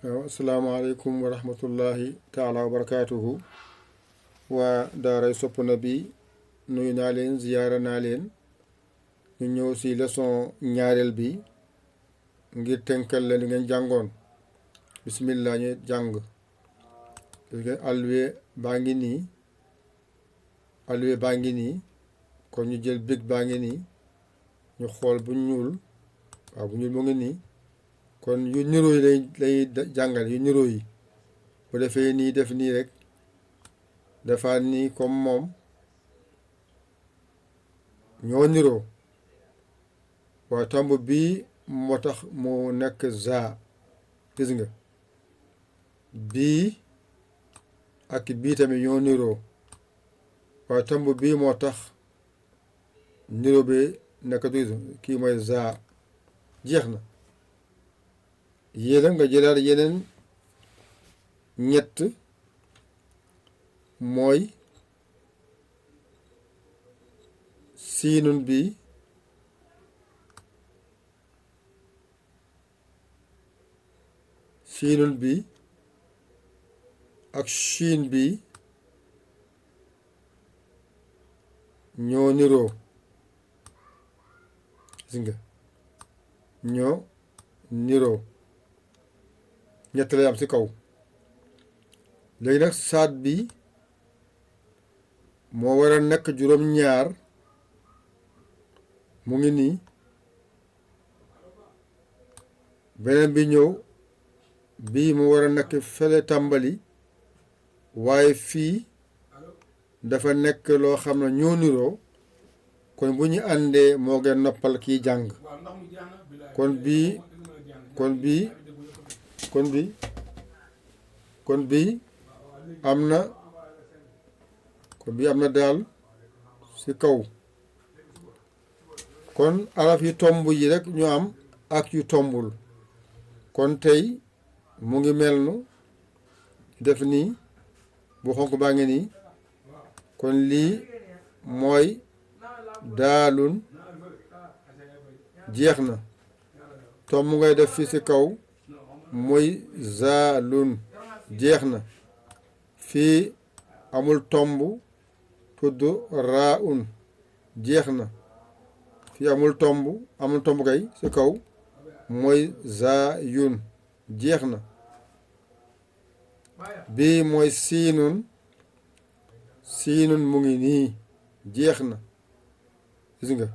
asalaamaaleykum wa rahmatullahi taala wa barakaatuhu waa daaray Sopp Nabi nuyu naa leen ziyaara naa leen ñu ñëw si leçon ñaareel bi ngir tënkal leen li ngeen jàngoon bismillah ñu jàng alluwe baa ngi nii alluwe baa ngi nii kon ñu jël big baa ngi nii ñu xool bu ñuul waaw bu ñuul mu ngi nii kon yu niroo yi lay jàngal yu niroo yi bu defee nii def nii rek defaat nii comme moom ñoo niroo waaye tomb bii moo tax mu nekk za gis nga bii ak bii tamit ñoo niroo waaye tomb bii moo tax niroo bi nekk kii mooy za jeex na yéena nga jëlaat yeneen ñett mooy siinun bi ak shiin bi ñoo niroo gis nga ñoo niroo ñett lay am ci kaw léegi nag saat bi moo war a nekk juróom-ñaar mu ngi nii beneen bi ñëw bii mu war a nekk fele tàmbali waaye fii dafa nekk loo xam ne ñoo niroo kon bu ñu àndee moo gën noppal kiy jàng kon bii am na daal ci kaw kon araf yu tomb yi rek ñu am ak yu tombul kon tey mu ngi mel nu def nii bu xonk baa ngi nii kon lii mooy daalun jeex na tomb ngay def fii ci kaw muy zaalun jeex na fii amul tomb tudd raaun jeex na fii amul tomb kay ci kaw mooy zaayun jeex na bii mooy siinun mu ngi nii jeex na gis nga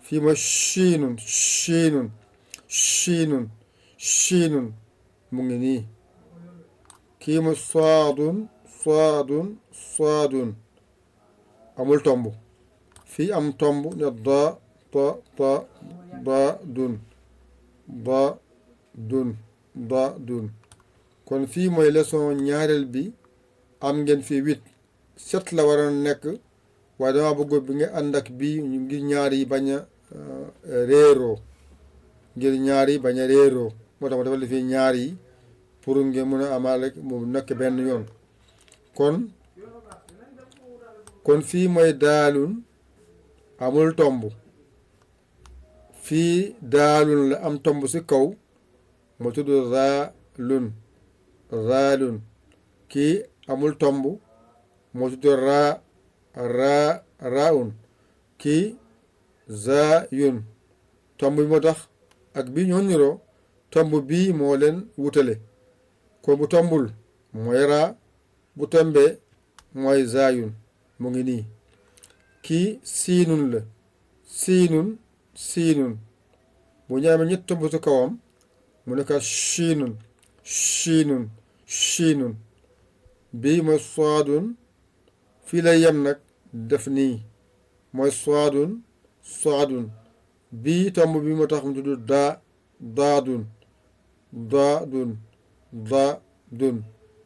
fii mooy shiinun mu ngi nii kii mu saadun amul tomb fii am tomb ne daadun kon fii mooy leçon ñaareel bi am ngeen fii 7 la waroon nekk waaye dama bëgg bi nga ànd ak bii ngir ñaar yi bañ a réeroo moo tax ma defal fii ñaar yi pour ngeen mën a amaale mu nekk benn yoon kon fii mooy daalun amul tomb fii daalun la am tomb ci kaw moo tudd zaalun kii amul tomb moo tudd raaun kii zaayun tomb bi moo tax ak bii ñoo niroo tomb bii moo leen wutale kon bu tombul mooy raa bu tombee mooy zaayun mu ngi nii kii siinun la siinun bu ñaamee ñett tomb ci kawam mu nekk shiinun bii mooy saadun fii lay yem nag def nii mooy saadun bii tomb bi moo tax mu tudd daadun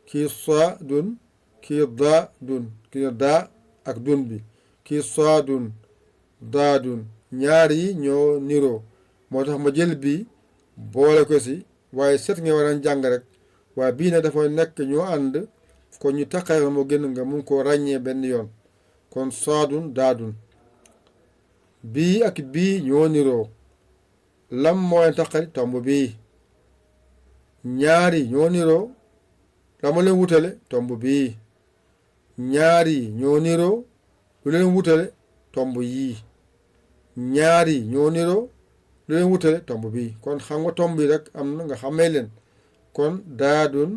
kii saadun kii daa ak dun bi kii saadun daadun ñaar yi ñoo niroo moo tax ma jël bi boole ko si waaye set nga war a jàng rek waaye bii ne dafa nekk ñoo ànd kon ñu taqaayoo moo gën nga mun koo ràññee benn yoon kon saadun daadun bii ak bii ñoo niroo lam mooy taqali tomb bii ñaari ñoo niroo la ma leen wutale tomb bii ñaari ñoo niroo lu leen wutale tomb yii ñaari ñoo niroo lu leen wutale tomb bii kon xam nga tomb yi rek am na nga xamee leen kon daadun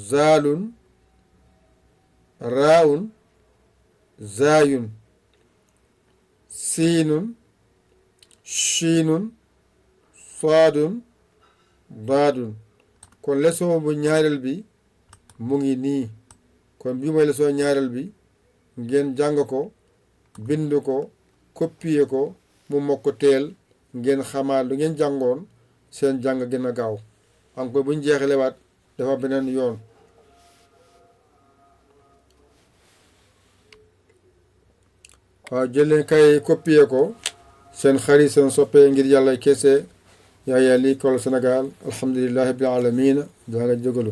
zaalun raawun zaayun siinun shiinun saadun daadun kon leçon bu ñaareel bi mu ngi nii kon bii mooy leçon ñaareel bi ngeen jàng ko bind ko copier ko mu mokk teel ngeen xamaat lu ngeen jàngoon seen jàng gën a gaaw encore bu ñu jeexalewaat dafa beneen yoon waaw jëleen kay copier ko seen xarit seen soppee ngir yàlla kese Yaya Ly École Sénégal alhamdulillahi rabbil alamin daa nga jógalu